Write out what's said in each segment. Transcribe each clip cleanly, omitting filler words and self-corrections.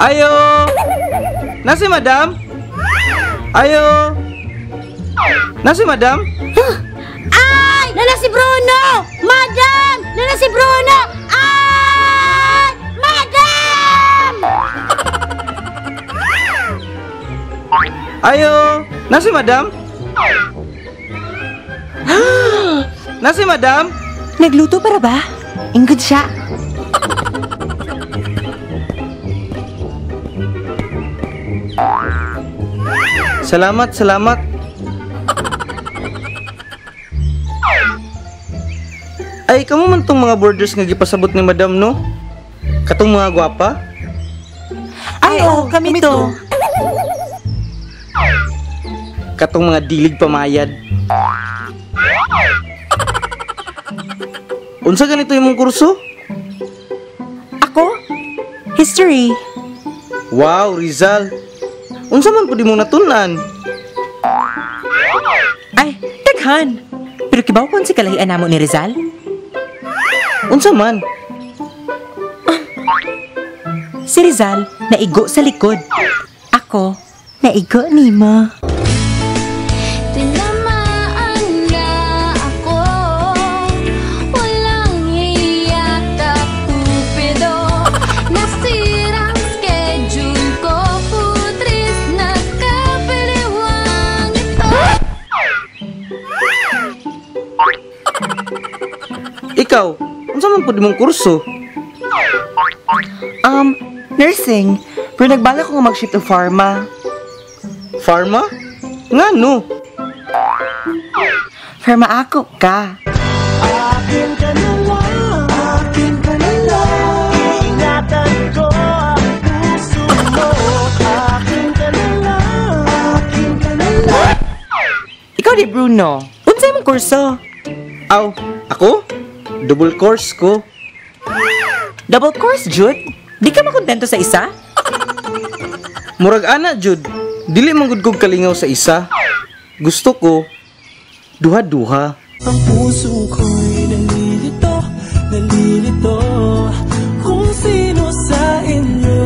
Ayo! Nasi madam? Ayo! Nasi madam? Ay! Nana si Bruno! Madam! Nana si Bruno! Ay! Madam! Ayo! Nasi madam? Nasi madam? Nagluto para ba? Ingod siya. Salamat, salamat. Ay, kamo man tong mga borders nga gipasabot ni madam, no? Katong mga gwapa? Ay, oh, kami to. Katong mga dilig pamayad. Unsa ganito imong kurso? Ako? History. Wow, Rizal. Unsa man pud imong natun-an? Ay, daghan. Pero kibaw kon si kalahian namo ni Rizal? Unsa man? Si Rizal naigo sa likod. Ako, naigo nimo. Tinamaan na ako, walang hiya ka, Cupido. Nasirang schedule ko, putris na kapiliwang ito. Ikaw, unsa man pud imong kurso? Nursing. Pero nagbalak ko nga mag-shift to pharma. Pharma? Ngano? Pharma ako ka. Akin ka na lang, akin ka na lang. Iingatan ko ang puso mo. Akin ka na lang, akin ka na lang. Ikaw di Bruno. Unsa imong kurso? Aw, ako? Double course ko. Double course, Jude? Di ka makontento sa isa? Murag ana, Jude. Dili man gud kog kalingaw sa isa. Gusto ko duha-duha. Ang puso ko'y nalilito, nalilito kung sino sa inyo.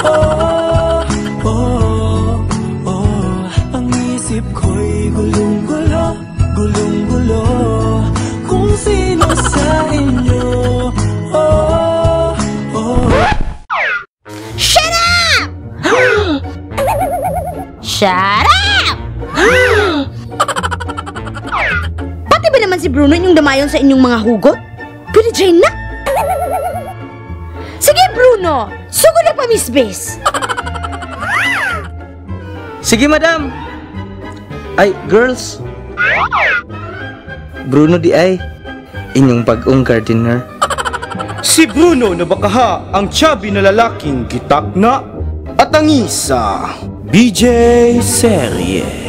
Oh, oh, oh. Ang isip ko'y gulong-gulo, gulong-gulo kung sino sa inyo. Oh, oh. Shut up! Shut up! Pati ba naman si Bruno inyong damayon sa inyong mga hugot? Pwede dyan na! Sige, Bruno! Sugod na pa, Miss Bess! Sige, madam. Ay, girls. Bruno di ay inyong bag-ong gardener. Si Bruno na bakaha ang chubby na lalaking gitak na at ang isa. BJ Serye.